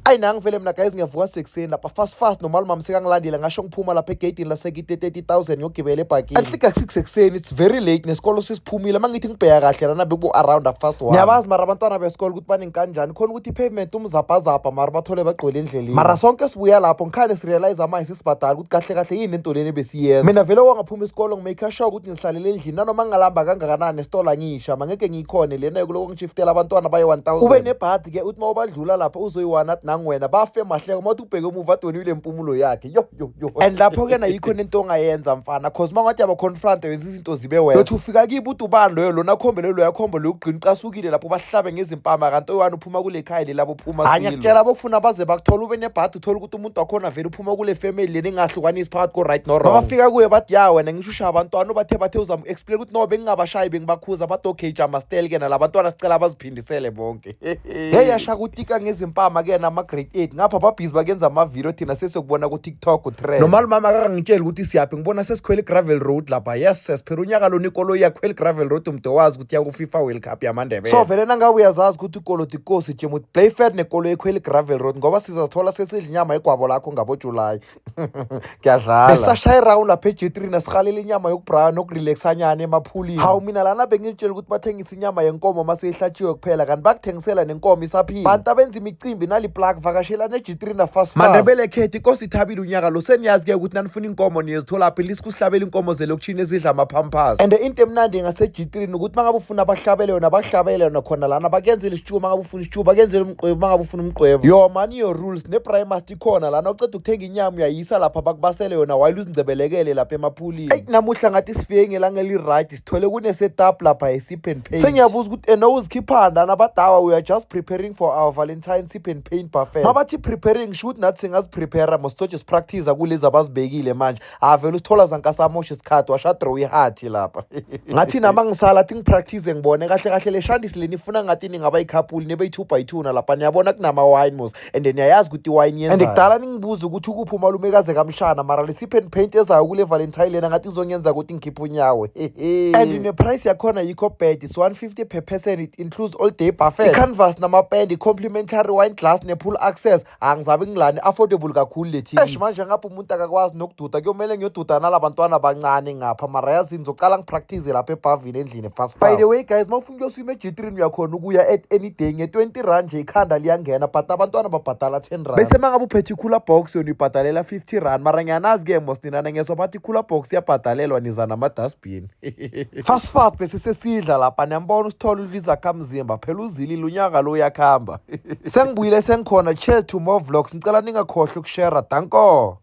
Ayi, nangi vele mina guys, ngiyavuka sekuseni lapha fast fast, nomalume sekangilandile. Ngasho ngiphuma lapha egeyidini lasekite 30,000 ngiyogibela ebhakini. I think 6 ekuseni, it's very late, nesikolo sesiphumile. Uma ngithi ngibheka kahle lana, bekubo around half past one. Niyabazi mara abantwana besikolo ukuthi baningi kanjani khona, ukuthi i-pavement umzabhazabha, mara bathole bagcwele endleleni. Mara sonke sibuya lapho ngikhane sirealize manje sesibadala ukuthi kahle kahle yini into leni ebesiyenza. Mina vele wangaphuma isikolo, ngimake sure ukuthi ngihlalele endlini nanoma ngingalamba kangakanani. Esitolo angisha mangeke ngiyikhone lena yokuloko ngishiftela abantwana baye 1000. Ube nebhadi ke uthi uma ubadlula lapha uzoyiwana athi nangwena bafe mahleko, uma uthi ubheke emuva adonile impumulo yakhe. Yo yo yo, and lapho-ke nayikho nento ongayenza mfana, 'cause uma ngathi yaba-confront wenza izinto zibe worse. Yothi ufika kibo uthi ubani loyo, lona akhombe loyo, loyo akhombe loyo, ugcina ucasukile lapho bahlabe ngezimpama, kanti oyi-one uphuma kule khaya leli labo uphuma. Hayi, ngiyakutshela, bokufuna baze bakuthola. Ube nebhadi, uthole ukuthi umuntu wakhona vele uphuma kule family leni engahlukanisi phakathi ko-right no-wrong. Bafika kuye bathi, "Ya wena, ngisho ushaya abantwana." Ubathe uzama u-explain ukuthi, "No, bengingabashayi, bengibakhuza." Bathi, "Okay, jama stel ke nalabantwana, sicela baziphindisele bonke." Hey, yashaka utika ngezimpama ke nama-grade 8 ngapha babhizi bakenza amavidiyo, thina sesiyokubona ku-TikTok utrend. Nomalumama akakangitsheli ukuthi siyaphi, ngibona sesikhwela i-gravel road lapha. Yes, sesiphela unyaka lona, ikoloyi yakhwela i-gravel road, umde wazi ukuthi yaku-FIFA World Cup yamaNdebele. So vele nangabe uyazazi ukuthi ukoloti ikosi jim uthi play fair nekoloyi ekhwela i-gravel road, ngoba sizazithola sesidla inyama egwabo lakho ngaboJulayi. Ngiyadlala, besashaya iround lapha e-G3, nasihalela inyama yokubraya nokurelaxanyana emaphulini. Hawu, mina lana bengitshela ukuthi bathengisa inyama yenkomo maseyihlatshiwe kuphela, kanti bakuthengisela nenkomo isaphila. Bantu abenza imicimbi nali-plug, vakashelana e-G3 na fast fast. MaNdebele khethu, inkosi ithabile unyaka lo. Seniyazi-ke ukuthi nanifuna inkomo niyezitholaphi, lisikusihlabela inkomo zelokishini ezidla amaphampasi. And into emnandi ngase-G3 ukuthi uma ngabe ufuna bahlabele yona, bahlabele yona khona lana, bakuyenzela isitshubo uma ngabe ufuna isitshubo, bakuyenzela umqwebu uma ngabe ufuna umqwebu. Yo mani, your rules ne-braai master ikhona lana. Uceda ukuthenga inyama, uyayisa lapha bakubasele yona while uzingcebelekele lapha emaphulini. Eyi, namuhla ngathi sifike ngelanga eli-right, sithole kune-setup lapha ye-sip and paint. Sengiyabuza ukuthi eno uzikhiphani lana badawa? We are just preparing for our Valentine sip and paint buffet. Mabathi preparing, sho ukuthi nathi singaziprepare mositoje, sipractice kulezi abazibekile manje. Avele usithola zankasamosha isikhathi, washadraw ihathi lapha. Ngathi nama ngisala athi ngipractice, ngibone kahle kahle le shandisi leni ifuna ngathi ningaba yi-couple nibe yi-2 by 2 nalapha. Niyabona kunama-wine mos, and niyayazi ukuthi iwine yenzani. And kudala ningibuza ukuthi ukuphi umalume kaze kamshana, mara le sip and paint ezayo kule Valentine lena ngathi izongenza ukuthi ngikhiphe unyawo. And ne-price yakhona yikho bad, it's 150 per person, it includes all day buffet, i-canvas namapende, i-complimentary wine glass ne-pool access. Angizabe ngilani, affordable kakhulu le thikithi. Manje ngapha umuntu akakwazi nokududa, kuyomele ngiyoduda nalabantwana abancane ngapha. Mara yazini, ngizocala ngipractice lapha ebhavini endlini fast. By the way guys, uma ufuna ukuyoswima e-G3, uyakhona ukuya at any day nge-R20 nje, ikhanda liyangena, but abantwana babhadala R10. Bese uma ngabe uphethe i-cooler box, yona uyibhadalela R50. Mara ngiyanazi-ke mos nina, ngezwa bathi i-cooler box iyabhadalelwa, niza nama-dustbin. Fast fast bese sesidla lapha. Niyambona usithole udla izakhamzimba phela, uzilile unyaka lo uyakuhamba. Sengibuyile, sengikhona. Cheers to more vlogs. Ngicela ningakhohlwa ukushare. Danko.